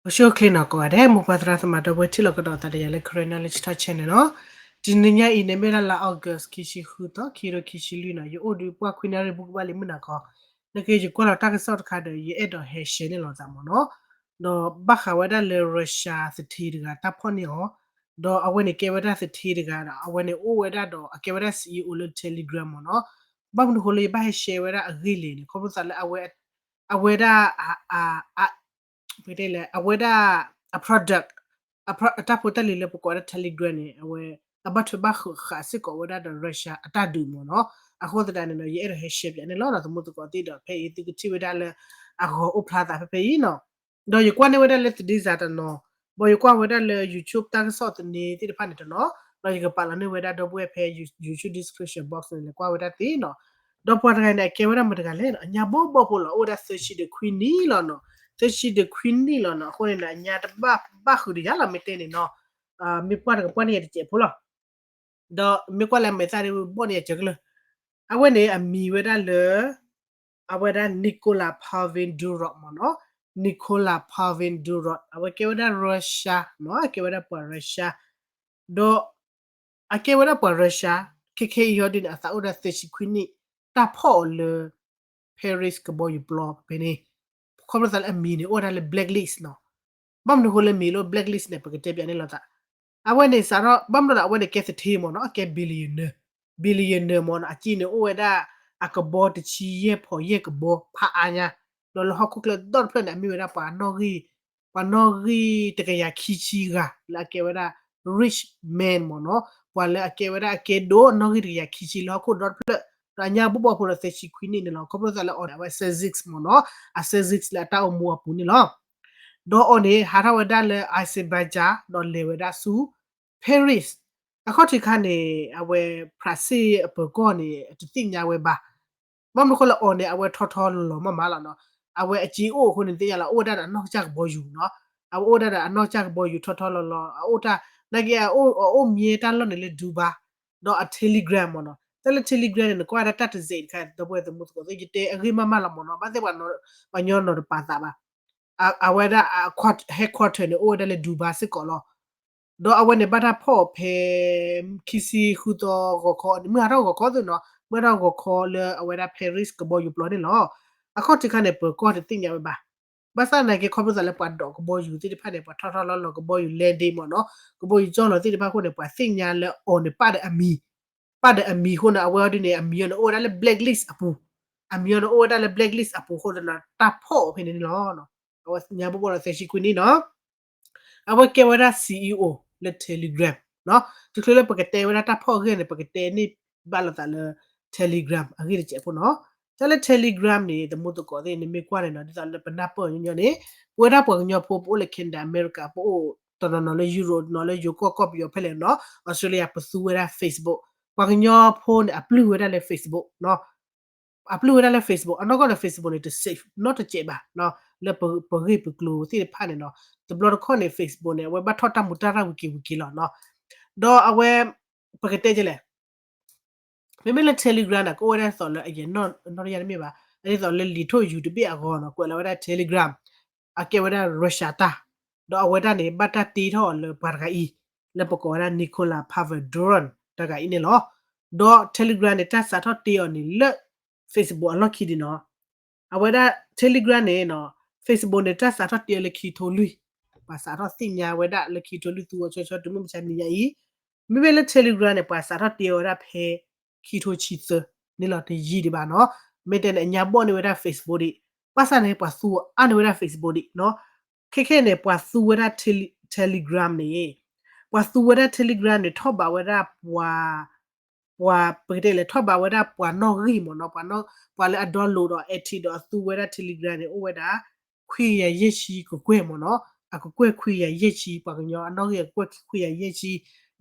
အိၣ်ဆူၣ်အိၣ်ချ့နီၤ ကိးဂၤဒဲး မိၢ်ပၢ်သရၣ်သမါဒီပုၢ်ဝဲၢ် ထံၣ်လိာ်ကဒီးသးဒီးယၤလၢ Karen Knowledge Talk Channel နီၤ. တနံၤညါအံၤန့ၣ် မ့ၢ်ဝဲဒၣ်လါ August ခံဆံဃုသီ ခံကထိခံဆံလွံၢ်နီၤ. ယအိၣ်ဒီးပှၤခွံနၣ်ရံၣ်ဘူးကဘၣ်လံမုၢ်နၤခီ, နာ်က့ ယကွၢ်လီၤတၢ်ကစီၣ်တခါဒီး ယအဲၣ်ဒိးဟဲ share န့ၢ်လိာ်သးမ့ၢ်နီၤ. ဒီးဘၣ်ဃးဝဲဒၣ်လၢ Russia သထ့တဂၤတၢ်ဖီၣ်န့ၢ်အီၤ, ဒီးအဝဲန့ၣ်ကဲဝဲဒၣ်သထ့တဂၤဒီး အဝဲန့ၣ်အိၣ်ဝဲဒၣ်ဒီး အကဲဝဲဒၣ် CEO လၢ Telegram မ့ၢ်နီၤ. ဘၣ်မနုၤဃိလၢယဘၣ်ဟဲ share ဝဲဒၣ်အဂ့ၢ်လဲၣ်န့ၣ် ခီဖျိသးလၢ အဝဲဒၣ် ပကတဲလဲၣ် အဝဲဒၣ် အ product အတၢ်ဖိတၢ်လံၤလၢပကိးဝဲဒၣ် Telegram န့ၣ် အဝဲ အဘၣ်ထွဲဘၣ်ဃးစ့ၢ်ကီးဝဲဒၣ်ဒီး Russia အတၢ်ဒုးမ့ၢ်နီၤ. အဃိသတးန့ၣ်ဒီး ယအဲၣ်ဒိးဟဲ share ပၠးန့ၣ်လီၤနီၤ သမူသကိးသ့ၣ်ဒီး ဖဲအံၤသုကထံၣ်ဝဲဒၣ်လၢ အဂီၤအိၣ်ဖျါသးဖဲဖဲအံၤနီၤ. ဒီးယကွၢ်န့ၢ်ဝဲဒၣ်လၢ သတင်းစာ တနီၤ, ဘၣ်ယကွၢ်ဝဲဒၣ်လၢ YouTube တၢ်ကစီၣ်သန့သ့ၣ်တဖၣ်န့ၣ်တနီၤ, ဒီးယကပာ်လီၤန့ၢ်ဝဲဒၣ်ဒီပုၢ်ဝဲၢ်ဖဲ YouTube description box န့ၣ် လဲၤကွၢ်ဝဲဒၣ်သ့နီၤ. ဒီးပှၤတဂၤန့ၣ် အကဲဝဲဒၣ်မတၤတဂၤလဲၣ်နီၤ, အညါဘီၣ်ဘီၣ်ဖိလီၤ, အိၣ်ဝဲဒၣ်သၢဆံဒီးခွံနံၣ်လီၤနီၤ, သၢဆံဒီးခွံနံၣ်လီၤနီၤ. အဃိန့ၣ်ဒီး အညါတဘၣ်ဘၣ်ဃုာ်ဒီးယၤလီၤ မ့ၢ်တဲန့ၣ်နီၤ, မ့ၢ်ပှၢ်တကပှၢ်န့ၣ်ယတစဲးဖိလီၤ. ဒီးမ့ၢ်ကွၢ်လၢအမဲာ်သၣ်ဒ်ဘီၣ်န့ၣ်ယစၢၤကလၢာ်, အဝဲန့ၣ်အမံၤဝဲဒၣ်လၢ အဝဲဒၣ် Nicola Pavin Durov မ့ၢ်နီၤ, Nicola Pavin Durov အဝဲကဲဝဲဒၣ် Russia နီၤ, အကဲဝဲဒၣ်ပှၤ Russia ဒီး အကဲဝဲဒၣ်ပှၤ Russia, ခဲခဲအံၤဟီဒ်န့ၣ် အသးအိၣ်ဒၣ်သၢဆံခွံနံၣ်, တၢ်ဖီၣ်အီၤလၢ Paris ကဘီယူၤပျီဖဲန့ၣ်, ခီဖျိသးလၢအမံၤန့ၣ် အိၣ်ဝဲဒၣ်လၢ blacklist နီၤ. ဘၣ်မနုၤဃိလၢမံၤလၢ blacklist န့ၣ် ပကတဲပၠးန့ၢ်လိာ်သး, အဝဲန့ၣ်စးထီၣ် ဘၣ်မနုၤဒီး အဝဲန့ၣ်ကဲသထ့မ့ၢ်နီၤ, အကဲ billionaire, billionaire မ့ၢ်နီၤ, အစ့န့ၣ်အိၣ်ဝဲဒၣ် အကဘီတဆံယဲၢ်ဖီးယဲၢ်ကဘီဖးအါညါ, ဒီးလၢဟီၣ်ခိၣ်ချၢဒီတဖျၢၣ်န့ၣ် အမ့ၢ်ဝဲဒၣ်ပှၤ ပှၤနီၣ်ဂံၢ်တကယၤခံဆံဂၤ လၢအကဲဝဲဒၣ် rich man မ့ၢ်နီၤ, ပှၤလၢအကဲဝဲဒၣ်အကဲဒိၣ်နီၣ်ဂံၢ်တကယၤခံဆံလၢဟီၣ်ခိၣ်ဒီတဖျၢၣ်, ဒီးအညါဘီၣ်ဘီၣ်ဖိဒီးသၢဆံခွံနံၣ်န့ၣ်လီၤ. ခီဖျိသးလၢအီၤန့ၣ် အဝဲအစၢ six မ့ၢ်နီၤ, အစၢ six လၢအတၢ်အိၣ်မူအပူၤန့ၣ်လီၤ. ဒီးအီၤန့ၣ် ဟးထီၣ်ဝဲဒၣ်လၢ Azerbaijan ဒီးလဲၤဝဲဒၣ်ဆူ Paris, အခီၣ်ထံးခါန့ၣ် အဝဲ ဖြးစ့ၣ်အပၢၤကီၢ်န့ၣ် တသ့ၣ်ညါဝဲဘၣ်. ဘၣ်မနုၤဃိလၢအီၤန့ၣ် အဝဲထီထီလီၤလီၤမးမးလီၤနီၤ, အဝဲအစ့အိၣ်အဃိန့ၣ် သ့ၣ်ညါလီၤ အိၣ်ဝဲဒၣ်ဒီးအနီၢ်ကစၢ်ကဘီယူၤနီၤ, အဝဲအိၣ်ဒၣ်ဒီးအနီၢ်ကစၢ်ကဘီယူၤထီထီလီၤလီၤ, အအိၣ်တၢ် နာ်က့ အအိၣ်မံၤတၢ်လီၢ်န့ၣ်လၢ Dubai, ဒီးအ Telegram မ့ၢ်နီၤ, တၢ်လၢ Telegram န့ၣ် နကွၢ်ဝဲဒၣ်တၢ်တစဲးတခါ ဒီပုၢ်ဝဲၢ်သမူသကိးသ့ၣ် ယတဲအဂ့ၢ်မးမးလီၤမ့ၢ်နီၤ, ဘၣ်သ့ၣ်ပှၤညီနီၤတပာ်သးဘၣ်, အဝဲဒၣ် headquarter န့ၣ် အိၣ်ဝဲဒၣ်လၢ Dubai စ့ၢ်ကီးလီၤ. ဒီးအဝဲန့ၣ်ဘၣ်တၢ်ဖီၣ်ဖဲ ခံဆံဃုသီဂီၤခီန့ၣ် မုၢ်ဟးထီၣ်ဂီၤခီသ့ၣ်နီၤ, မုၢ်ဟးထီၣ်ဂီၤခီလၢအဝဲဒၣ် Paris ကဘီယူၤပျီန့ၣ်လီၤ. အခီၣ်ထံးခါန့ၣ် ပၢၤကီၢ်တသ့ၣ်ညါဝဲဘၣ်. ဘၣ်ဆၣ်နာ်က့ ခီဖျိသးလၢပှၤဒိးကဘီယူၤသ့ၣ်တဖၣ်န့ၣ် ပှၤထီထီလီၤလီၤကဘီယူၤ landing မ့ၢ်နီၤ, ကဘီယူၤကၠီၣ်လီၤသ့ၣ်တဖၣ်အဃိန့ၣ် ပှၤသ့ၣ်ညါလၢအီၤန့ၣ် ပာ်ဒီးအမံၤ, ပာ်ဒီးအမံၤအဃိန့ၣ် အဝဲအီၤဒ်န့ၣ် အမံၤအီၤန့ၣ် အိၣ်ဝဲဒၣ်လၢ blacklist အပူၤ, အမံၤအီၤန့ၣ် အိၣ်ဝဲဒၣ်လၢ blacklist အပူၤအဃိသတးဒီး တၢ်ဖီၣ်အီၤဖဲန့ၣ်န့ၣ်လီၤ. အဝဲညါဘီၣ်ဘီၣ်ဒီးသၢဆံခွံနံၣ်နီၤ. အဝဲကဲဝဲဒၣ် CEO လၢ Telegram နီၤ. တချုးလၢပကတဲဝဲဒၣ်တၢ်ဖီၣ်အဂ့ၢ်န့ၣ် ပကတဲန့ၢ်ဘၣ်လိာ်သးလၢ Telegram အဂ့ၢ်တစဲးဖိနီၤ. တၢ်လၢ Telegram န့ၣ် သမူသကိးသ့ၣ်န့ၣ် မ့ၢ်ကွၢ်န့ၣ်နီၤ ဒ်သိးလၢပနၢ်ပၢၢ်ညီညီန့ၣ် ပဝဲဒၣ်ပှၤကညီဖိ ပအိၣ်လၢ Canada America ပအိၣ်တနီၤနီၤလၢ Europe နီၤ လၢယိၤကီၢ်ကီၢ်ပယီၤဖဲလဲၣ်နီၤ Australia ပသူဝဲဒၣ် Facebook ပှၤကညီဖိန့ၣ် အပျုၢ်ဝဲဒၣ်လၢ Facebook နီၤ. အပျုၢ်ဝဲဒၣ်လၢ Facebook အနီၢ်ကီၢ်န့ၣ် Facebook န့ၣ် တ safe နီတစဲးဘၣ်နီၤ လၢပဂ့ၢ်ပကျိၤသ့ၣ်တဖၣ်န့ၣ်နီၤ. တဘျီတခီၣ်န့ၣ် Facebook န့ၣ် အဝဲဘၣ်ထီၣ်တၢ်မူတၢ်ရၢ်ဝံၤက့ၤဝံၤက့ၤလီၤနီၤ. ဒီးအဝဲ ပကတဲကလဲၣ် မ့မ့ၢ်လၢ Telegram န့ၣ် ကအိၣ်ဝဲဒၣ်သိးလၢအယဲၢ်နီၣ် နီၣ်တယၢ်တမ့ၢ်ဘၣ် အဒ်သိးလၢလံာ်ထိၣ်ယူၤတဘ့ၣ်အဂီၢ်နီၤ ကွဲးလီၤဝဲဒၣ် Telegram အကဲဝဲဒၣ် Russia တၢ် ဒီးအဝဲဒၣ်န့ၣ် ဘၣ်တၢ်တ့ထီၣ်အီၤလၢပှၤတဂၤအံၤ လၢပကိးဝဲဒၣ် Nicola Pavin Durov တဂၤအံၤန့ၣ်လီၤ. ဒီး Telegram န့ၣ် တၢ်စးထီၣ်တ့အီၤန့ၣ်လၢ Facebook အလီၢ်ခံဒံးနီၤ. အဝဲဒၣ် Telegram န့ၣ်နီၤ Facebook န့ၣ် တၢ်စးထီၣ်တ့အီၤလၢခံထိလွံၢ် ပှၤစးထီၣ်သ့ၣ်ညါဝဲဒၣ်လၢခံထိလွံၢ် သူအီၤဆီဆီတုၤမုၢ်မဆါတနံၤညါအံၤ. မ့မ့ၢ်လၢ Telegram န့ၣ် ပှၤစးထီၣ်တ့အီၤဝဲဒၣ်ဖဲ ခံထိဆံသၢန့ၣ်လီၤ တယံာ်ဒံးဘၣ်နီၤ. မ့ၢ်တဲန့ၣ် အညါဘီၣ်န့ၢ်ဝဲဒၣ် Facebook ဒံး ဘၣ်ဆၣ်န့ၣ် ပှၤသူအီၤအါန့ၢ်ဝဲဒၣ် Facebook ဒံးနီၤ. ခဲခဲန့ၣ် ပှၤသူဝဲဒၣ် Tele- Telegram န့ၣ် ပှၤသူဝဲဒၣ် Telegram န့ၣ် ထီၣ်ဘးဝဲဒၣ်ပှၤ ပှၤ ပကတဲလဲၣ် ထီၣ်ဘးဝဲဒၣ်ပှၤနီၣ်ဂံၢ်မ့ၢ်နီၤ ပှၤနီၣ် ပှၤလၢအ download ဒီး active ဒီးအသူဝဲဒၣ် Telegram န့ၣ် အိၣ်ဝဲဒၣ် ခွံကယၤယဲၢ်ဆံကကွဲၢ်မ့ၢ်နီၤ အကကွဲၢ်ခွံကယၤယဲၢ်ဆံ ပှၤကညီအနီၣ်ဂံၢ်အကကွဲၢ်ခွံကယၤယဲၢ်ဆံ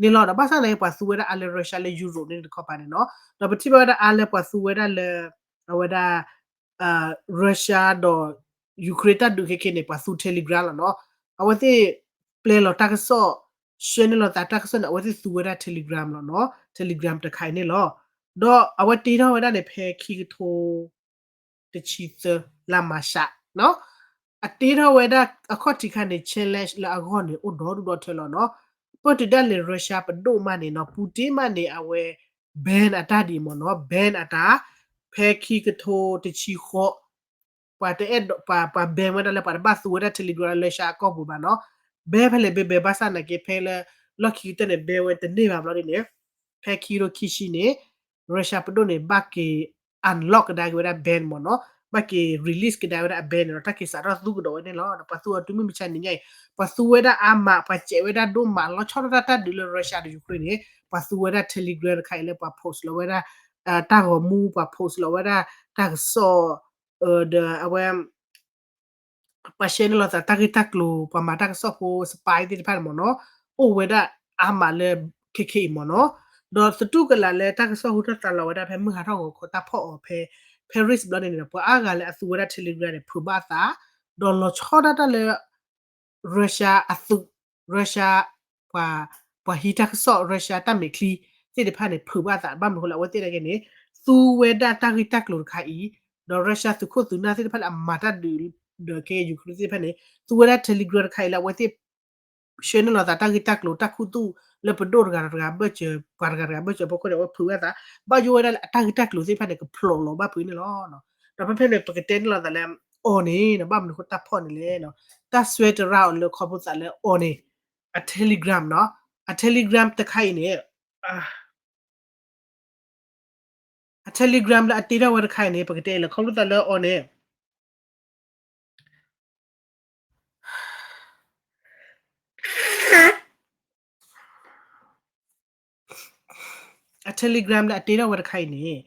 န့ၣ်လီၤ. ဒီးဘၣ်ဆၣ်န့ၣ် ပှၤသူဝဲဒၣ်အါလၢ Russia လၢ Europe န့ၣ်တခီပၤန့ၣ်နီၤ ဒီးပထံၣ်ဘၣ်ဝဲဒၣ်အါလၢပှၤသူဝဲဒၣ်လၢ အဝဲဒၣ် Russia ဒီး Ukraine တၢ်ဒုးခဲခဲန့ၣ် ပှၤသူ Telegram လီၤနီၤ. အဝဲသ့ၣ်ပျဲလီၤတၢ်ကစီၣ် share န့ၢ်လိာ်သးတၢ်ကစီၣ်န့ၣ် အဝဲသ့ၣ်သူဝဲဒၣ် Telegram လီၤနီၤ Telegram တခါအံၤန့ၣ်လီၤ. ဒီးအဝဲတ့ထီၣ်ဝဲဒၣ်န့ၣ် ဖဲခံကထိ တဆံသၢ လါမၤရှးနီၤ. အတ့ထီၣ်ဝဲဒၣ်အခီၣ်ထံးခါန့ၣ် challenge လၢအဂီၢ်န့ၣ် အိၣ်ဒီဒူၣ်ဒီထၢလီၤနီၤ. ပၢၢ်တုၤဒၣ်လဲာ် Russia ပဒိၣ်မးန့ၣ်နီၤ Putin မးန့ၣ် အဝဲ ban အတၢ်ဒ်အံၤမ့ၢ်နီၤ, ban အတၢ် ဖဲခံကထိတဆံဃိး ပှၤတအဲၣ်ဒိး ပှၤ ပှၤ ban ဝဲဒၣ်လၢပှၤတဘၣ်သူဝဲဒၣ် Telegram လၢ Russia အကီၢ်ပူၤဘၣ်နီၤ. ban ဖဲလဲၣ် ban ban ဘၣ်ဆၣ်နာ်က့ ဖဲလၢ လီၢ်ခံကတၢၢ်န့ၣ် ban ဝဲတန့ၢ်ဘၣ်ဘျီဒ်န့ၣ် ဖဲခံကထိခံဆံန့ၣ် Russia ပဒိၣ်န့ၣ် ဘၣ်က့ၤ unlock ကဒါက့ၤဝဲဒၣ် ban မ့ၢ်နီၤ, ဘၣ်က့ၤ release ကဒါဝဲဒၣ်အ ban န့ၣ်ဒီး တၢ်က့ၤစးထီၣ်သူကဒီးဝဲန့ၣ်လီၤ. ပှၤသူအီၤတုၤမုၢ်မဆါတနံၤညါအံၤ ပှၤသူဝဲဒၣ်အါမး ပှၤစဲးဝဲဒၣ်ဒိၣ်မး လီၤဆီဒၣ်တၢ်တၢ်ဒုးလၢ Russia ဒီး Ukraine န့ၣ် ပှၤသူဝဲဒၣ် Telegram တခါအံၤလၢပှၤ post လီၤဝဲဒၣ် တၢ်ဂီၤမူ ပှၤ post လီၤဝဲဒၣ် တၢ်ကစီၣ် ဒီးအဝဲ ပှၤ share န့ၢ်လိာ်သးတၢ်ဂ့ၢ်တၢ်ကျိၤ ပှၤမၤတၢ်ကစီၣ်ဖိ spy သ့ၣ်တဖၣ်န့ၣ်မ့ၢ်နီၤ အိၣ်ဝဲဒၣ်အါမးလၢ ခဲခဲအံၤမ့ၢ်နီၤ. ဒီးသတူၢ်ကလာ်လၢတၢ်ကစီၣ်ဟူထီၣ်သါလီၤဝဲဒၣ်ဖဲမုၢ်ဟါထီၣ်ဂီၤခီတၢ်ဖီၣ်အီၤဖဲ Paris ဘျီန့ၣ်န့ၣ် ပှၤအါဂၤလၢအသူဝဲဒၣ် Telegram န့ၣ် ဖုးဘၣ်အသး ဒီးလီၤဆီဒၣ်တၢ်လၢ Russia အသုး Russia ပှၤ ပှၤဟံးတၢ်ကစီၣ် Russia တၢ်မဲာ်ချံသ့ၣ်တဖၣ်န့ၣ် ဖုးဘၣ်အသး ဘၣ်မနုၤအဃိလဲၣ် အဝဲသ့ၣ်နာ်က့န့ၣ် သူဝဲဒၣ်တၢ်ဂ့ၢ်တၢ်ကျိၤတခါအံၤ ဒီး Russia သုးခိၣ်သုးနၢ်သ့ၣ်တဖၣ်လၢအမၤတၢ်ဒုးဒီးခဲ Ukraine သ့ၣ်တဖၣ်န့ၣ် သူဝဲဒၣ် Telegram တခါအံၤလၢအဝဲသ့ၣ် share န့ၢ်လိာ်သးတၢ်ဂ့ၢ်တၢ်ကျိၤ တၢ်ခူသူၣ်လၢပဒိၣ်တဂၤတဂၤဘၢၣ်စၢၤ ပှၤတဂၤတဂၤဘၢၣ်စၢၤအဖီခိၣ်န့ၣ် အဝဲဖုးဘၣ်အသး ဘၣ်ယိၣ်ဝဲဒၣ်လၢအတၢ်ဂ့ၢ်တၢ်ကျိၤသ့ၣ်တဖၣ်န့ၣ် ကဖျိးလီၤဘၣ်ဖုးန့ၣ်လီၤ. ဒီးဖဲဖဲန့ၣ် ပကတဲန့ၢ်လိာ်သးလၢ အီၤန့ၣ် ဘၣ်မနုၤအဃိတၢ်ဖီၣ်န့ၣ်လဲၣ် တၢ်စွဲတရၢ်အီၤလၢခီဖျိသးလၢအီၤန့ၣ် အ Telegram နီၤ အ Telegram တခါအံၤန့ၣ် အ Telegram လၢအတ့ထီၣ်ဝဲတခါအံၤန့ၣ် ပကတဲအံၤလၢခီဖျိသးလၢအီၤန့ၣ် အ Telegram လၢအတ့ထီၣ်ဝဲတခါအံၤန့ၣ်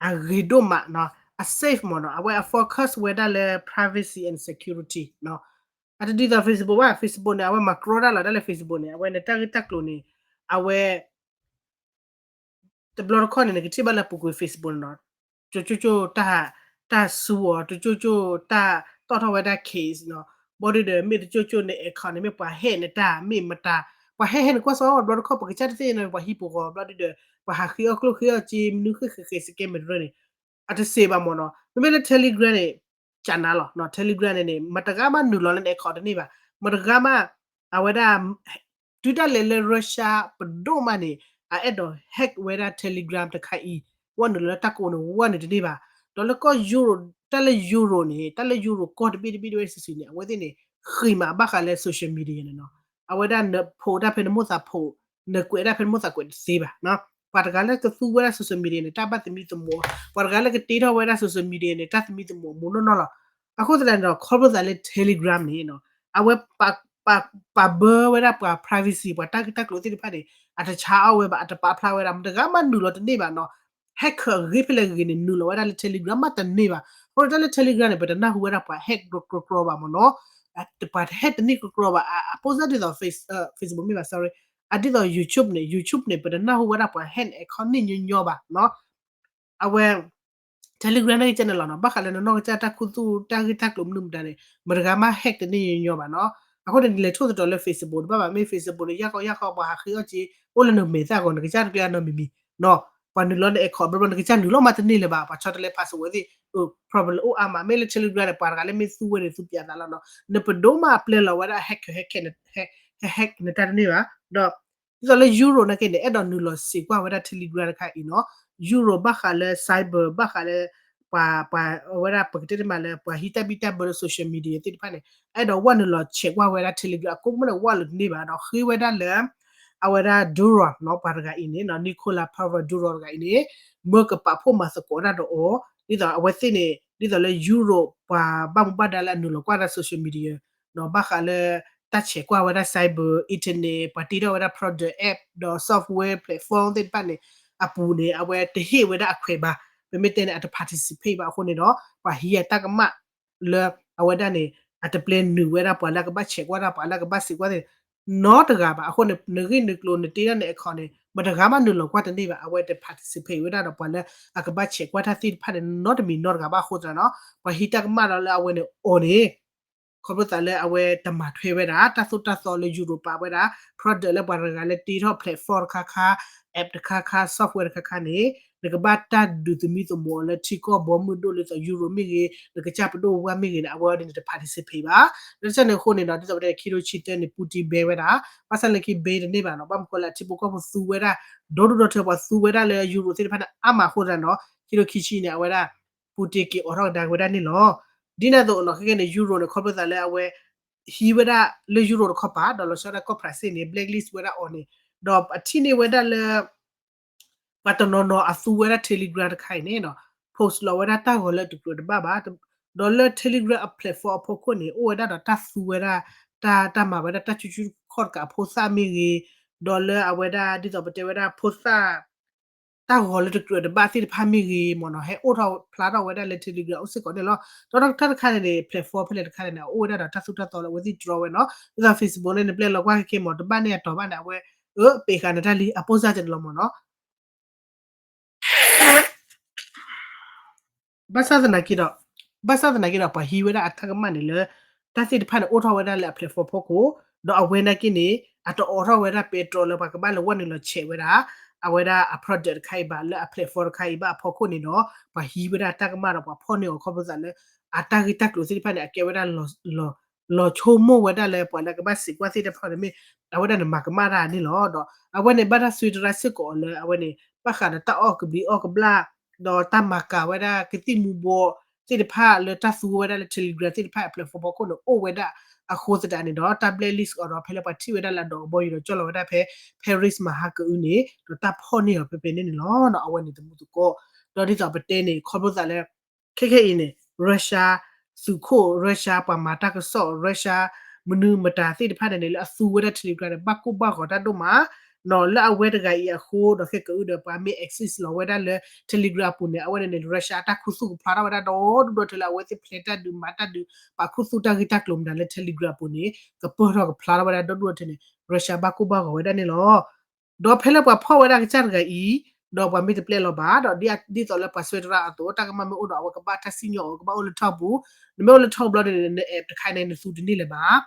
အဂ့ၤဒိၣ်မးနီၤ အ safe မ့ၢ်နီၤ အဝဲအ focus ဝဲဒၣ်လၢ privacy and security နီၤ အတဒ်သိး Facebook ဘၣ် Facebook န့ၣ် အဝဲမၤကြီတၢ်လီၤဒၣ်လၢ Facebook န့ၣ် အဝဲနတၢ်ဂ့ၢ်တၢ်ကျိၤန့ၣ် အဝဲ တဘျီတခီၣ်န့ၣ် နကထံၣ်ဘၣ်လၢပူၤကွံာ် Facebook န့ၣ်နီၤ ကၠိကၠိကၠိတၢ် တၢ်ဆူအီၤ တကၠိကၠိတၢ်တီၣ်ထီၣ်ဝဲဒၣ် case နီၤ ဘျီဒုဒီး မ့ၢ်တကၠိကၠိန့ၣ် account န့ၣ် မ့ၢ်ပှၤ hack နတၢ် မ့ၢ်မတၤ ပှၤ hack hack နကွၢ်စီ ဘျီတခီၣ် ပကစၢ်တသ့ၣ်ညါ ပှၤဟံးပဂီၤ ဘျီဒုဒီး ပှ�းဃ့အီၣ်ကျိၣ်ဃ့အီၣ်စ့ မနုၤဃ့ဃ့ဃ့ scammer န့ၣ် အတစံးဘၣ်မ့ၢ်နီၤ မ့မ့ၢ်လၢ Telegram န့ၣ် ကနၤလီၤ Telegram န့ၣ်န့ၣ် မတဂၤမးနုာ်လီၤလၢန account တန့ၢ်ဘၣ် မတဂၤမး အဝဲဒၣ် တုၤဒၣ်လဲာ်လၢ Russia ပဒိၣ်မးန့ၣ် အအဲၣ်ဒိး hack ဝဲဒၣ် Telegram တခါအံၤ ဝဲနုာ်လီၤလၢတၢ်ကအိၣ်န့ၣ် ဝဲနုာ်တန့ၢ်ဘၣ် ဒီးလၢကီၢ် Europe တၢ်လၢ Europe န့ၣ် တၢ်လၢ Europe ကီၢ်တဘ့ၣ်တဘ့ၣ်တဝဲစံးစံးန့ၣ် အဝဲသ့ၣ်န့ၣ် ဃံးမးဘၣ်ဃးလၢ social media န့ၣ်နီၤ အဝဲဒၣ်နဖိးတၢ်ဖဲ နမိၣ်သးဖိး နကွဲးတၢ်ဖဲ နမိၣ်သးကွဲးတသ့ဘၣ် ပှၤတဂၤလၢကသူဝဲဒၣ် social media န့ၣ် တၢ်ဘၣ်သမံသမိး ပှၤတဂၤလၢကတ့ထီၣ်ဝဲဒၣ် social media န့ၣ် တၢ်သမံသမိးမူနီၢ်နီၢ်လီၤ အဃိသတးန့ၣ်ဒီး ခီဖျိသးလၢ Telegram န့ၣ်နီၤ အဝဲ ပာ်ဘၢဝဲဒၣ်ပှၤ privacy ပှၤတၢ်ဂ့ၢ်တၢ်ကျိၤသ့ၣ်တဖၣ်န့ၣ် အတဆါအီၣ်ဝဲဘၣ် အတပာ်ဖျါဝဲဒၣ် မတဂၤမးနုာ်လီၤတန့ၢ်ဘၣ်နီၤ hacker အဂ့ၤဖဲလဲၣ်ဂ့ၤန့ၣ် နုာ်လီၤဝဲဒၣ်လၢ Telegram မးတန့ၢ်ဘၣ် အဃိန့ၣ်တၢ်လၢ Telegram န့ၣ် ပတနၢ်ဟူဝဲဒၣ်ပှၤ hack ကြီကြီဘၣ်မ့ၢ်နီၤ ပှၤ hack တန့ၢ်ကြီကြီဘၣ် အ post ဒ်သိး Facebook မ့ၢ်ဘၣ် sorry အဒ်သိး YouTube န့ၣ် YouTube န့ၣ် ပတနၢ်ဟူဝဲဒၣ်ပှၤ hack န့ၣ် account န့ၣ်ညီညီဘၣ်နီၤ အဝဲ Telegram န့ၣ်ကဲန့ၣ်လီၤနီၤ ဘၣ်ဃးလၢနနီၢ်ကစၢ်တၢ်ခူသူၣ်တၢ်ဂ့ၢ်တၢ်ကျိၤမနုၤမတၤန့ၣ် မတဂၤမး hack တန့ၢ်ညီညီဘၣ်နီၤ အဃိန့ၣ် နလဲၤထိၣ်သတြီၤလၢ Facebook တဘၣ်ဘၣ် မ့ၢ် Facebook န့ၣ် ယၢ်ကီယၢ်ကီ ပှၤဟးဃ့အီၣ်စ့ အိၣ်လၢနမဲာ်သၣ်အဂီၢ် နကစၢ်တကျဲအနီတမံၤမံၤနီၤ ပှၤနုာ်လီၤန account ဘျီဘျီ နကစၢ်နုာ်လီၤမးတန့ၢ်လၢၤဘၣ် ပှၤဆီတလဲ password သ့ၣ် problem အိၣ်အါမး မ့ၢ်လၢ Telegram န့ၣ် ပှၤတဂၤလၢမ့ၢ်သူဝဲန့ၣ် သူပျးသးလီၤနီၤ နပဒိၣ်မးပျဲလီၤဝဲဒၣ် hack hack hack hack နတၢ်တန့ၢ်ဘၣ် ဒီး ဒ်သိးလၢ Europe နာ်က့န့ၣ် အဲၣ်ဒိးနုာ်လီၤစံးကွၢ်ဝဲဒၣ် Telegram တခါအံၤနီၤ Europe ဘၣ်ဃးလၢ cyber ဘၣ်ဃးလၢ ပှၤ ပှၤ အဝဲဒၣ်ပကတဲတမးလၢ ပှၤဟံးတၢ်ဘံၣ်တၢ်ဘၢလၢ social media သ့ၣ်တဖၣ်န့ၣ် အဲၣ်ဒိးဝဲနုာ်လီၤ check ကွၢ်ဝဲဒၣ် Telegram အကိးမုၣ်န့ၣ် ဝဲလၢတန့ၢ်ဘၣ်ဒီး ဃ့ဝဲဒၣ်လၢ အဝဲဒၣ် Durov နီၤ ပှၤတဂၤအံၤန့ၣ် Nicola Pavlov Durov တဂၤအံၤန့ၣ် မၢကပာ်ဖှိၣ်မၤသကိးတၢ်ဒီးအီၤ ဒ်သိးအဝဲသ့ၣ်န့ၣ် ဒ်သိးလၢ Europe ပှၤဘၣ်မူဘၣ်ဒါလၢအနုာ်လီၤကွၢ်ဒၣ် social media ဒီးဘၣ်ဃးလၢ တၢ်ဆဲးကွၢ်ဝဲဒၣ် cyber internet ပှၤတ့ထီၣ်ဝဲဒၣ် product app ဒီး software platform သ့ၣ်တဖၣ်န့ၣ် အပူၤန့ၣ် အဝဲတဟ့ၣ်ဝဲဒၣ်အခွဲးဘၣ် ပမ့ၢ်တဲန့ၣ် အတ participate ဘၣ်အဃိန့ၣ်ဒီး ပှၤဟံးအတၢ်ကမၣ်လၢ အဝဲဒၣ်န့ၣ် အတပျဲနုာ်ဝဲဒၣ်ပှၤလၢအကဘၣ်ဆဲးကွၢ်တၢ် ပှၤလၢအကဘၣ်စံးကွၢ်သ့ၣ် နီတဂၤဘၣ် အဃိန့ၣ် နဂ့ၢ်နကျိၤနတ့ထီၣ်န account န့ၣ် မတဂၤမးနုာ်လီၤကွၢ်တန့ၢ်ဘၣ် အဝဲတ participate ဝဲဒၣ်ဒီးပှၤလၢအကဘၣ်ဆဲးကွၢ်တၢ်သ့ၣ်တဖၣ်န့ၣ် နီတမံၤနီတဂၤဘၣ်အဃိသတးနီၤ ပှၤဟံးတၢ်ကမၣ်ဒီးလၢအဝဲန့ၣ်အီၤန့ၣ် ခီဖျိသးလၢအဝဲတမၤထွဲဝဲဒၣ် တၢ်သိၣ်တၢ်သီလၢ Europe ပာ်ဝဲဒၣ် product လၢပှၤတဂၤလၢတ့ထီၣ် platform တခါခါ app တခါခါ software တခါခါန့ၣ် နကဘၣ်တၢ်ဒုးသမံသမိးအီၤလၢထံကီၢ်ဘီမုၢ်ဒိၣ်လၢသိး Europe မ့ၢ်ဂ့ၤ နကစၢ်ပဒိၣ်ဝါမ့ၢ်ဂ့ၤန့ၣ် အဝဲအံၤန့ၣ် တ participate ဘၣ်. ဒီးတၢ်န့ၣ်အဃိန့ၣ်ဒီး ဒ်သိးပတဲန့ၣ် ခံထိခံဆံတၢန့ၣ် Putin ဘဲဝဲဒၣ် ဘၣ်ဆၣ်လၢခံဘဲတန့ၢ်ဘၣ်နီၤ ဘၣ်မနုၤဃိလၢအထံဖိကီၢ်ဖိသူဝဲဒၣ် ဒီဒူၣ်ဒီထၢ ပှၤသူဝဲဒၣ်လၢ Europe သ့ၣ်တဖၣ်န့ၣ် အါမးအဃိသတးဒီး ခံထိခံဆံန့ၣ် အဝဲဒၣ် Putin က့ၤအိးထီၣ်ကဒါက့ၤဝဲဒၣ်န့ၣ်လီၤ. ဒ်န့ၣ်အသိးနီၤ ခဲကနံၣ်န့ၣ် Europe န့ၣ် ခီဖျိသးလၢအဝဲ ဟံးဝဲဒၣ်လၢ Europe တခီပၤ ဒီးလီၤဆီဒၣ်ကီၢ် France န့ၣ် blacklist ဝဲဒၣ်အီၤန့ၣ် ဒီးအထံၣ်န့ၢ်ဝဲဒၣ်လၢ ပှၤတနီၤနီၤအသူဝဲဒၣ် Telegram တခါအံၤန့ၣ်နီၤ post လီၤဝဲဒၣ်တၢ်ဂီၤလၢတကြၢးတဘၣ်ဘၣ်. ဒီးလၢ Telegram အ platform အဖီခိၣ်န့ၣ် အိၣ်ဝဲဒၣ်ဒီးတၢ်သူဝဲဒၣ် တၢ် တၢ်မၤဝဲဒၣ်တၢ်ကူကူခီၣ်တကးအဖိသၣ်မ့ၢ်ဂ့ၤ, ဒီးလၢအဝဲဒၣ်ဒ်သိးပတဲဝဲဒၣ်ဖိသၣ် တၢ်ဂီၤလၢတကြၢးတဘၣ်သ့ၣ်တဖၣ်မ့ၢ်ဂ့ၤမ့ၢ်နီၤ ဟဲအိၣ်ထီၣ်ဖျါထီၣ်ဝဲဒၣ်လၢ Telegram အိၣ်စ့ၢ်ကီးန့ၣ်လီၤ. ဒီးတၢ်တခါန့ၣ်န့ၣ် platform ဖဲလဲၣ်တခါန့ၣ်န့ၣ် အအိၣ်ဝဲဒၣ်ဒီးတၢ်သူၣ်တၢ်သီလၢအဝဲသ့ၣ်တြီဝဲနီၤ ဒ်သိး Facebook န့ၣ် နပျဲလီၤကွၢ်ခဲခဲမ့ၢ် တဘၣ်န့ၢ်အတီၤဘၣ်န့ၣ် အဝဲ အၢ ပ့ၤဃာ်နတၢ်လံ အပိၢ်စၢ်ကန့ၣ်လီၤမ့ၢ်နီၤ ဘၣ်ဆၣ်သနာ်က့ဒီး ဘၣ်ဆၣ်သနာ်က့ဒီး ပှၤဟံးဝဲဒၣ်အတၢ်ကမၣ်န့ၣ်လၢ တၢ်သ့ၣ်တဖၣ်န့ၣ် အိၣ်ထီၣ်ဝဲဒၣ်လၢအ platform ဖီခိၣ်, ဒီးအဝဲနာ်က့န့ၣ် အတအိးထီၣ်ဝဲဒၣ်ပဲတြီလၢပှၤကဘၣ်လဲၤဝဲနုာ်လီၤဆဲးဝဲဒၣ် အဝဲဒၣ်အ product တခါအံၤဘၣ် လၢအ platform တခါအံၤဘၣ်အဖီခိၣ်န့ၣ်ဒီး ပှၤဟံးဝဲဒၣ်တၢ်ကမၣ်ဒီးပှၤဖီၣ်န့ၢ်အီၤခီဖျိသးလၢ အတၢ်ဂ့ၢ်တၢ်ကျိၤသ့ၣ်တဖၣ်န့ၣ် အကဲဝဲဒၣ် လီၤဆိကမိၣ်ဝဲဒၣ်လၢပှၤလၢကဘၣ်စံးကွၢ်သ့ၣ်တဖၣ်န့ၣ်မ့ၢ် အဝဲဒၣ်န့ၣ်မၤကမၣ်တၢ်န့ၣ်လီၤ. ဒီးအဝဲန့ၣ်ဘၣ်တၢ်စွဲတရါစ့ၢ်ကီးအီၤလၢအဝဲန့ၣ် ဘၣ်ဃးဒီးတၢ်အီၣ်ကဘျံးအီၣ်ကဘျၣ် ဒီးတၢ်မၤကၤဝဲဒၣ်ကသံၣ်မူၤဘှီးသ့ၣ်တဖၣ်လၢတၢ်သူဝဲဒၣ်လၢ Telegram သ့ၣ်တဖၣ်အ platform ဖီခိၣ်န့ၣ် အိၣ်ဝဲဒၣ်အဃိသတးန့ၣ်ဒီး တၢ် blacklist အီၤဒီး ဖဲလၢပှၤထံၣ်ဝဲဒၣ်လၢအဒီးကဘီယူၤဒီးကၠီၣ်လီၤဝဲဒၣ်ဖဲ Paris မဟါကအုန့ၣ် ဒီးတၢ်ဖီၣ်န့ၢ်အီၤဖဲဖဲန့ၣ်န့ၣ်လီၤ. အဝဲန့ၣ်တမူသကိး ဒီးဒ်သိးပတဲန့ၣ် ခီဖျိသးလၢ ခဲခဲအံၤန့ၣ် Russia သုးခိၣ် Russia ပှၤမၤတၢ်ကစီၣ် Russia မနုၤမတၤသ့ၣ်တဖၣ်န့ၣ်န့ၣ် လၢအသူဝဲဒၣ် Telegram န့ၣ် ဘၣ်ကိၢ်ဘၣ်ဂီၤတၢ်ဒိၣ်မး နီၤလၢအဝဲတဂၤအံၤအဃိ ဒီးခဲကအုဒီးပှၤမ့ၢ် access လီၤဝဲဒၣ်လၢ Telegram အပူၤန့ၣ် အဝဲန့ၣ်န့ၣ် Russia အတၢ်ခူသူၣ်ကဖျါထီၣ်ဝဲဒၣ်ဒီဒူၣ်ဒီထၢလၢအဝဲသ့ၣ်ဖျဲးတၢ်ဒုးမၤတၢ်ဒုး ပာ်ခူသူၣ်တၢ်ဂ့ၢ်တၢ်ကျိၤမတၤလၢ Telegram အပူၤန့ၣ် ကပၢၢ်ထီၣ်ကဖျါထီၣ်ဝဲဒၣ်ဒီဒူၣ်ဒီထၢန့ၣ် Russia ဘၣ်ကိၢ်ဘၣ်ဂီၤဝဲဒၣ်န့ၣ်လီၤ. ဒီးဖဲလၢပှၤဖီၣ်ဝဲဒၣ်ကစၢ်တဂၤအံၤ ဒီးပှၤမ့ၢ်တပျဲလီၤဘၣ် ဒီးဒ်သိးလၢပှၤစွဲတရါအသိး တၢ်ကမၣ်မ့ၢ်အိၣ်ဒီးအဝဲကဘၣ်တၢ်စံၣ်ညီၣ်အီၤ ကဘၣ်အိၣ်လၢထီၣ်ပူၤ နမ့ၢ်အိၣ်လၢထီၣ်ပူၤဘျီန့ၣ် န app တခါန့ၣ် နသူတန့ၢ်လၢၤဘၣ်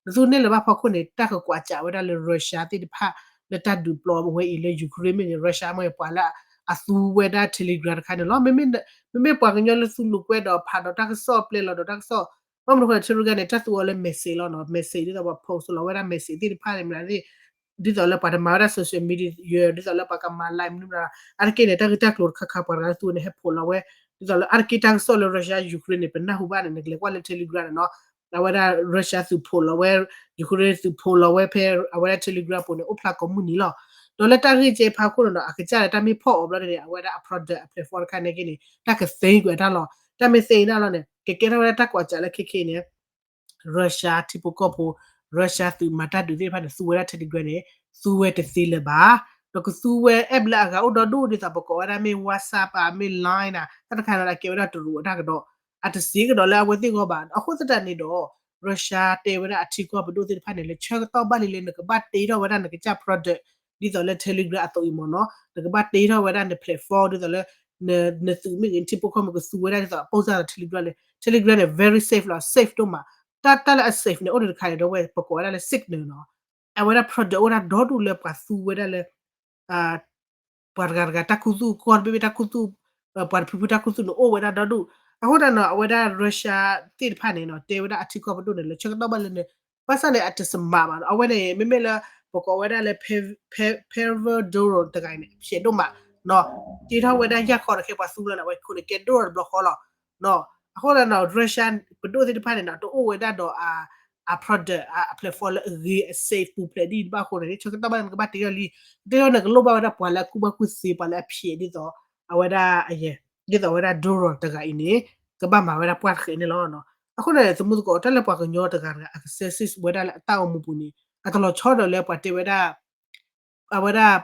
နသူတန့ၢ်လၢၤဘၣ်ဖီခိၣ်န့ၣ် တၢ်ကကွၢ်စးဝဲဒၣ်လၢ Russia သ့ၣ်တဖၣ် လၢတၢ်ဒုးပျီဝဲအံၤလၢ Ukraine မ့ၢ်ဂ့ၤ Russia မ့ၢ်ပှၤလၢအသူဝဲဒၣ် Telegram တခါန့ၣ်လီၤ. မ့မ့ၢ်ပှၤကညီလၢသူလိာ်ကွဲဒီးဖးဒီးတၢ်ကစီၣ်ပျဲလီၤဒီးတၢ်ကစီၣ် ဘၣ်မနုၤဃိ Telegram န့ၣ် တၢ်သူအီၤလၢ message လီၤနီၤ message ဒ်သိးပှၤ post လီၤဝဲဒၣ် message သ့ၣ်တဖၣ်န့ၣ်မ့ၢ် ဒ်သိးလၢပှၤတမၤဝဲဒၣ် social media ဒ်သိးလၢပှၤကမၤ live မနုၤမတၤ အါတက့ၢ်န့ၣ် တၢ်ဂ့ၢ်တၢ်ကျိၤတခါခါပှၤတဂၤသူန့ၣ် ဟဲ post လီၤဝဲ ဒ်သိးလၢအါတက့ၢ်တၢ်ကစီၣ်လၢ Russia Ukraine န့ၣ် ပနၢ်ဟူဘၣ်န့ၣ် နကလဲၤကွၢ်လၢ Telegram န့ၣ်နီၤ အဝဲဒၣ် Russia သုး post လီၤဝဲ Ukraine သုး post လီၤဝဲဖဲအဝဲဒၣ် Telegram ပူၤန့ၣ် အိၣ်ဖျါကိးမုၢ်နံၤလီၤ. ဒီးလၢတၢ်ဂ့ၢ်ကဲဖးခိၣ်န့ၣ်နီၤ အကစၢ်လၢတၢ်မ့ၢ်ဖီၣ်အီၤဘျီန့ၣ် အဝဲဒၣ်အ product အ platform တခါန့ၣ်က့န့ၣ် တၢ်ကသ့ကွံာ်အတၢ်လီၤ. တၢ်မ့ၢ်သ့အံၤတၢ်လီၤန့ၣ် ကကဲထီၣ်ဝဲဒၣ်တၢ်ကွၢ်စးလၢခဲခဲအံၤန့ၣ် Russia ထံဖိကီၢ်ဖိ Russia သုးမၤတၢ်ဒုးသ့ၣ်တဖၣ်န့ၣ် သူဝဲဒၣ် Telegram န့ၣ် သူဝဲတသ့လၢၤဘၣ်. ဒီးကသူဝဲ app လၢအဂၤအိၣ်ဒီဒူၣ်ဒ်သိးပကိးဝဲဒၣ်မ့ၢ် WhatsApp မ့ၢ် Line တၢ်တခါန့ၣ် အကဲဝဲဒၣ်တရူးအတၢ်ကဒီး အတစ့ကဒီးလၢအဝဲသ့ၣ်ဂီၢ်ဘၣ်. အဃိသတးန့ၣ်ဒီး Russia တဲဝဲဒၣ်အထံကီၢ်ပဒိၣ်သ့ၣ်တဖၣ်န့ၣ် လၢဆၢကတီၢ်ဘၣ်လံလၢနကဘၣ်တ့ထီၣ်ဝဲဒၣ်နကစၢ် product ဒ်သိးလၢ Telegram အသိးအံၤမ့ၢ်နီၤ နကဘၣ်တ့ထီၣ်ဝဲဒၣ်န platform ဒ်သိးလၢ နသုးမ့ၢ်ဂ့ၤ နထံဖိကီၢ်ဖိမ့ၢ်ဂ့ၤ ကသူဝဲဒၣ်ဒ်သိးအပိၢ်စၢ်ဒီး Telegram န့ၣ် Telegram န့ၣ် very safe လီၤ safe ဒိၣ်မး. တၢ်လၢအ safe န့ၣ် အိၣ်ဒံးတခါန့ၣ်ဒီးဝဲ ပကိးဝဲဒၣ်လၢ signal နီၤ အဝဲဒၣ် product အိၣ်ဒၣ်ဒီဒူၣ်လၢပှၤသူဝဲဒၣ်လၢ ပှၤတဂၤတဂၤတၢ်ခူသူၣ် ကီၢ်တဘ့ၣ်ဘ့ၣ်တၢ်ခူသူၣ် ပှၤတဖုဖုတၢ်ခူသူၣ်န့ၣ်အိၣ်ဝဲဒၣ်ဒီဒူၣ်. အဃိသတးန့ၣ် အဝဲဒၣ် Russia သ့ၣ်တဖၣ်န့ၣ်နီၤ တဲဝဲဒၣ်အထံကီၢ်ပဒိၣ်န့ၣ် လၢဆၢကတီၢ်ဘၣ်လၢန့ၣ် ဘၣ်ဆၣ်န့ၣ် အတစမးဘၣ်နီၤ အဝဲန့ၣ် မ့မ့ၢ်လၢ ပကိးဝဲဒၣ်လၢ Pavel Durov တဂၤအံၤန့ၣ် အဖျဲးဒိၣ်မး တ့ထီၣ်ဝဲဒၣ်ယၢ်ခီဒီးခဲပှၤသူလီၤန့ၣ် အဝဲခိၣ်န့ၣ်ကဲဒိၣ်ဒီးတဘျီဃီလီၤ. အဃိသတးန့ၣ် Russia ပဒိၣ်သ့ၣ်တဖၣ်န့ၣ်နီၤ တအိၣ်ဝဲဒၣ်ဒီး အ product အ platform လၢအဂ့ၤအ safe ပူၤဖျဲးဒ်အံၤဘၣ်အဃိန့ၣ် ဆၢကတီၢ်ဘၣ်န့ၣ် နကဘၣ်တ့ထီၣ်လံ တ့ထီၣ်န့ၣ် ကလိၣ်ဘၣ်ဝဲဒၣ်ပှၤလၢအကူၣ်ဘၣ်ကူၣ်သ့ ပှၤလၢအဖျဲးဒ်သိး အဝဲဒၣ် ဒ်သိးဝဲဒၣ် Durov တဂၤအံၤန့ၣ် ကဘၣ်မၤဝဲဒၣ်ပှၢ်တဃဲးန့ၣ်လီၤ. အဃိန့ၣ် သမူသကိး တၢ်လၢပှၤကညီတဂၤတဂၤ အက access ဝဲဒၣ်လၢအတၢ်အိၣ်မူပူၤန့ၣ် အတလီၤဆီဒီးလၢပှၤတဲဝဲဒၣ် အဝဲဒၣ်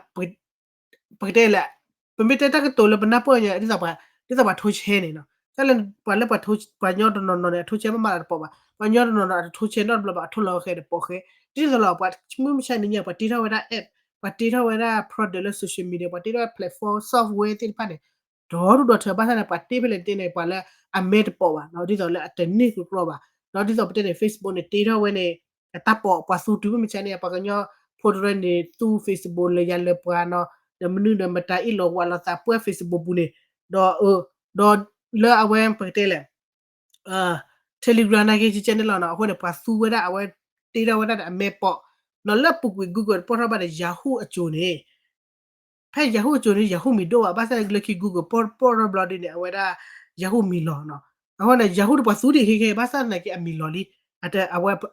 ပကတဲလဲၣ် ပမ့ၢ်တဲတၢ်ကတိၤလၢပနၢ်ပၢၢ်ညါ ဒ်သိးပှၤထိဆဲန့ၣ်နီၤ တၢ်လၢပှၤလၢပှၤကညီတနီၤနီၤန့ၣ် အထိဆဲမ့ၢ်မးလၢတပိာ်ဘၣ် ပှၤကညီတနီၤနီၤ အတထိဆဲနီတဘျီဘၣ် အထိလီၤဃဲၤတပိာ်ဃဲၤ ဒ်သိးလီၤ ပှၤမုၢ်မဆါတနံၤညါ ပှၤတ့ထီၣ်ဝဲဒၣ် app ပှၤတ့ထီၣ်ဝဲဒၣ် product လၢ social media ပှၤတ့ထီၣ်ဝဲ platform software သ့ၣ်တဖၣ်န့ၣ် ဒီဒူၣ်ဒီထၢဘၣ်ဆၣ်န့ၣ် ပှၤတ့ဖဲလဲၣ်တ့န့ၣ် ပှၤလၢအမဲာ်တပိာ်ဘၣ်နီၤ ဒ်သိးလၢအတန့ၢ်ကကြီဘၣ် ဒီးဒ်သိးပတဲန့ၣ် Facebook န့ၣ် တ့ထီၣ်ဝဲန့ၣ် အတၢ်ပိာ်ပှၤသူတုၤမုၢ်မဆါန့ၣ် ပှၤကညီဖိတရၢန့ၣ် သူ Facebook လၢယၤလၢပှၤနီၤ ဒီးမနုၤဒီးမတၤအ့ၣ်လိာ်ဝးလိာ်သးပှဲၤ Facebook ပူၤန့ၣ်, ဒီး ဒီးလၢအဝဲပကတဲလဲၣ် Telegram နာ်က့ ကဲန့ၣ်လီၤနီၤ. အဃိန့ၣ် ပှၤသူဝဲဒၣ် အဝဲတ့ထီၣ်ဝဲဒၣ်ဒီးအမဲာ်ပိာ်, နီၤလၢပူၤကွံာ် Google တပိၣ်ထီၣ်ဘၣ်ဒီး Yahoo အစိၤန့ၣ် ဖဲ Yahoo အစိၤန့ၣ် Yahoo မံၤဒိၣ်ဘၣ်, ဘၣ်ဆၣ်လၢခံ Google ပိၣ်ထီၣ်ဘျီဒ်န့ၣ် အဝဲဒၣ် Yahoo မံၤလီၤနီၤ. အဃိန့ၣ် Yahoo တပှၤသူဒံးခဲခဲ ဘၣ်ဆၣ်သနာ်က့အမံၤလီၤလံ. အဝဲ ပ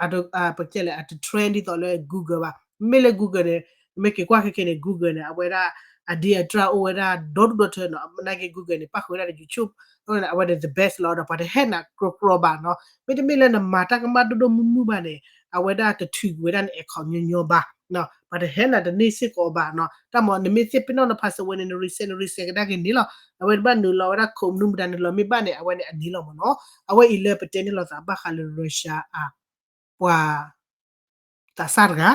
ကတဲလဲၣ် အတ trend ဒ်သိးလၢ Google ဘၣ်. မ့မ့ၢ်လၢ Google န့ၣ် မ့ၢ်က့ၤကွၢ်ခဲခဲန့ၣ် Google န့ၣ် အဝဲဒၣ် အဒ့အတြၢ်အိၣ်ဝဲဒၣ်ဒီဒူၣ်ဒီထၢနီၤ. နာ်က့ Google န့ၣ် ပၣ်ဃုာ်ဝဲဒၣ်ဒီး YouTube အဃိန့ၣ် အဝဲန့ၣ် the best လီၤ. ဒီးပှၤတဟဲနၤကြီကြီဘၣ်နီၤ. မ့တမ့ၢ်လၢနမၤတၢ်ကမၣ်ဒိၣ်ဒိၣ်မုၢ်မုၢ်ဘၣ်န့ၣ် အဝဲဒၣ်တထုးကွံာ်ဝဲဒၣ်န account ညီညီဘၣ်. ပှၤတဟဲနၤတန့ၢ်စ့ၢ်ကီးဘၣ်နီၤ. တၢ်မ့ၢ်နမ့ၢ်သ့ၣ်ပ့ၤနီၣ်န password န့ၣ် န reset န reset ကဒါက့ၤန့ၣ်လီၤ. အဝဲတဘၣ်နုာ်လီၤဝဲဒၣ် code မနုၤမတၤနုာ်လီၤမ့ၢ်ဘၣ်န့ၣ် အဝဲန့ၣ်အန့ၣ်လီၤမ့ၢ်နီၤ. အဝဲအံၤလၢပတဲန့ၣ်လိာ်သးဘၣ်ဃးလၢ Russia အ ပှၤ သးစၢ်တဂၤ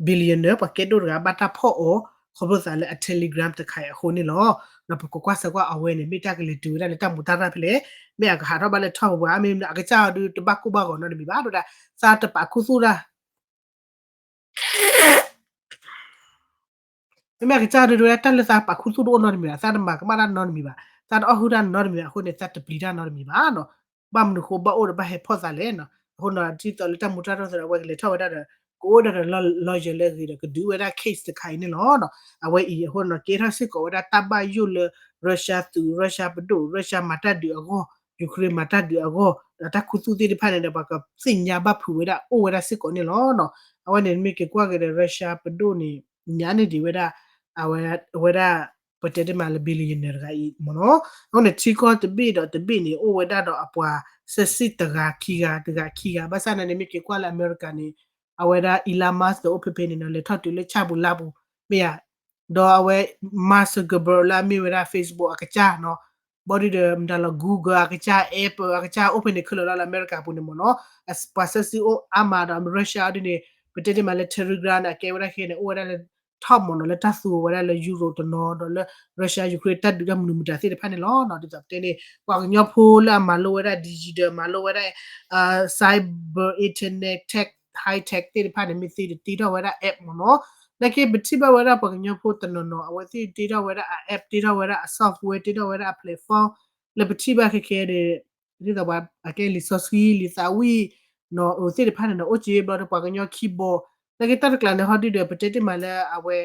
billionaire ပှၤကဲဒိၣ်တဂၤ ဘၣ်တၢ်ဖီၣ်အီၤ ခီဖျိသးလၢအ Telegram တခါအံၤအဃိန့ၣ်လီၤ. ဒီးပကကွၢ်ဆၢကွၢ်အဝဲန့ၣ် မ့ၢ်တၢ်ကလဲၤတုၤဝဲဒၣ်လၢတၢ်မူးတၢ်ရၢ်ဖဲလဲၣ်, မ့ၢ်အကဟးထီၣ်ဘၣ်လၢထီၣ်ပပှၤ မ့ၢ်အကစၢ်အီၤဒုးတဘၣ်ကိၢ်ဘၣ်ဂီၤနီတမံၤဘၣ် ဒိၣ်ဒၣ် သးတပာ်ခူသူၣ်တၢ် မ့မ့ၢ်အကစၢ်ဒုးဒိဝဲဒၣ်တၢ်လၢသးပာ်ခူသူၣ်တအိၣ်နီတမံၤဘၣ်, သးတမၤကမၣ်တၢ်နီတမံၤဘၣ်, သးတအီၣ်ဟုၣ်တၢ်နီတမံၤဘၣ်အဃိန့ၣ် သးတပျံၤတၢ်နီတမံၤဘၣ်နီၤ. ဘၣ်မနုၤဃိဘၣ်အိၣ်ဒီးဘၣ်ဟဲဖီၣ်သးလဲၣ်နီၤ. အဃိနီၤ ဒ်သိးလၢတၢ်မူးတၢ်ရၢ်သးဒီး အဝဲကလဲၤထီၣ်ဝဲဒၣ်ဒီး ကအိၣ်ဒၣ်ဒီး lawyer လၢအဂ့ၤဒီး ကဒုးဝဲဒၣ် case တခါအံၤန့ၣ်လီၤ. အဝဲအံၤအဃိနီၤ ကဲထီၣ်စ့ၢ်ကီးဝဲဒၣ်တၢ်ဘၣ်ယိၣ်လၢ Russia သုး Russia ပဒိၣ် Russia မၤတၢ်ဒုးအဂီၢ် Ukraine မၤတၢ်ဒုးအဂီၢ် ဒီးတၢ်ခူသူၣ်သ့ၣ်တဖၣ်န့ၣ်ဒီး ပှၤကသ့ၣ်ညါဘၣ်ဖုးဝဲဒၣ်အိၣ်ဝဲဒၣ်စ့ၢ်ကီးန့ၣ်လီၤ. အဝဲန့ၣ်မ့ၢ်က့ၤကွၢ်က့ၤဒီး Russia ပဒိၣ်န့ၣ် ညါန့ၢ်ဒံးဝဲဒၣ် အဝဲဒၣ် ပတဲတ့ၢ်မးလၢ billionaire တဂၤအံၤမ့ၢ်နီၤ. အဃိန့ၣ်ထံကီၢ်တဘ့ၣ်ဒီးတဘ့ၣ်န့ၣ် အိၣ်ဝဲဒၣ်ဒီးအပှၤစဲးစံၣ်တဂၤခံဂၤ တဂၤခံဂၤ ဘၣ်ဆၣ်န့ၣ်န့ၣ် မ့ၢ်က့ၤကွၢ်လၢအမဲရကၤန့ၣ် အဝဲဒၣ် Elon Musk န့ၣ် အိၣ်ဖဲဖဲန့ၣ်နီၤ လဲၤထီၣ်တုၤလၢဆၣ်ပူၤလါပူၤ မ့ၢ်ဧါ. ဒီးအဝဲ Mark Zuckerberg လၢအမ့ၢ်ဝဲဒၣ် Facebook အကစၢ်နီၤ ဘီဒုဒီးမတၤလီၤ Google အကစၢ် Apple အကစၢ်အိၣ်ဖဲန့ၣ်ခဲလၢာ်လီၤလၢအမဲရကၤပူၤန့ၣ်မ့ၢ်နီၤ. ပှၤစဲးစံၣ်အိၣ်အါမးဒီး Russia ဒ်န့ၣ် ပတဲတ့ၢ်မးလၢ Telegram န့ၣ် အကဲဝဲဒၣ်ခဲန့ၣ် အိၣ်ဝဲဒၣ်လၢ top မ့ၢ်နီၤ လၢတၢ်သူအီၤဝဲဒၣ်လၢ Europe တနီၤ ဒီးလၢ Russia Ukraine တၢ်ဒုးတၢ်မနုၤမတၤသ့ၣ်တဖၣ်န့ၣ်လီၤ. ဒ်သိးပတဲန့ၣ် ပှၤကညီဖိလၢအမၤလိဝဲဒၣ် digital မၤလိဝဲဒၣ် cyber internet tech high tech သ့ၣ်တဖၣ်န့ၣ် မ့ၢ်သ့တ့ထီၣ်ဝဲဒၣ် app မ့ၢ်နီၤ. နာ်က့ပထံၣ်ဘၣ်ဝဲဒၣ်ပှၤကညီဖိတနီၤနီၤ အဝဲသ့ၣ်တ့ထီၣ်ဝဲဒၣ်အ app တ့ထီၣ်ဝဲဒၣ်အ software တ့ထီၣ်ဝဲဒၣ်အ platform လၢပထံၣ်ဘၣ်ခဲခဲန့ၣ် ဒ်သိးပှၤအကဲလံာ်စီဆှံလံာ်သးဝံၣ် နီၤ အသ့ၣ်တဖၣ်န့ၣ်နီၤ အိၣ်က့ၤဘျီဒီးပှၤကညီ keyboard နာ်က့တၢ်တကျးန့ၣ် ဟီဒုဒီး ပတဲတ့ၢ်မးလၢအဝဲ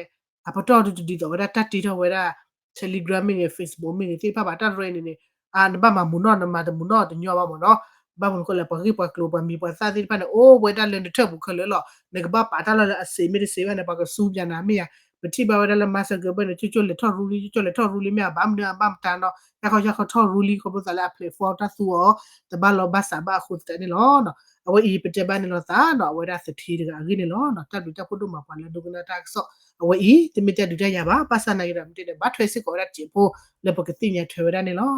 အပတီၢ်ဒုတဒ်သိးဝဲဒၣ်တၢ်တ့ထီၣ်ဝဲဒၣ် Telegram မ့ၢ်ဂ့ၤ Facebook မ့ၢ်ဂ့ၤ သ့ၣ်တဖၣ်ဘၣ်တၢ်ရဲၣ်န့ၣ်န့ၣ် နဘၣ်မၤမူးနီၢ် နမၤတမူးနီၢ်တညီဘၣ်မ့ၢ်နီၤ. ဘၣ်မနုၤဃိလဲၣ် ပှၤဂ့ၢ်ပှၤကျိၤ ပှၤမံၤပှၤသၣ်သ့ၣ်တဖၣ်န့ၣ် အိၣ်ဝဲဒၣ်လၢနထၢၣ်ပူၤခဲလၢာ်လီၤ. နကဘၣ်ပာ်တၢ်လီၢ်လၢအစ့းမ့ၢ်တစ့းဘၣ်န့ၣ် ပှၤကစူပၠးနၤမ့ၢ်ဧါ. ပထံၣ်ဘၣ်ဝဲဒၣ်လၢ Mark Zuckerberg န့ၣ် ကၠိကၠိလဲၤထီၣ်ရူလံ ကၠိကၠိလဲၤထီၣ်ရူလံမ့ၢ်ဧါ ဘၣ်မနုၤအဘၣ်မတၤနီၤ ယါခီယါခီထီၣ်ရူလံ ခီဖျိသးလၢအ platform တၢ်သူအီၤ တဘၣ်လီၤဘၣ်စးဘၣ်အဃိသတးန့ၣ်လီၤ. အဝဲအံၤပတဲဘၣ်န့ၣ်လီၤသးနီၤ အဝဲဒၣ်သထ့တဂၤအဂ့ၢ်န့ၣ်လီၤ. တၢ်ဘျုးတၢ်ဖှိၣ်ဒိၣ်မးပှၤလၢဒိကနၣ်တၢ်ကစီၣ် အဝဲအံၤ တမ့ၢ်တၢ်ဒုးတၢ်ယၤဘၣ် ဘၣ်ဆၣ်သနာ်က့ဒီး မ့ၢ်တဲန့ၣ် ဘၣ်ထွဲစ့ၢ်ကီးဝဲဒၣ်တစဲးဖိ လၢပကသ့ၣ်ညါထွဲဝဲဒၣ်န့ၣ်လီၤ.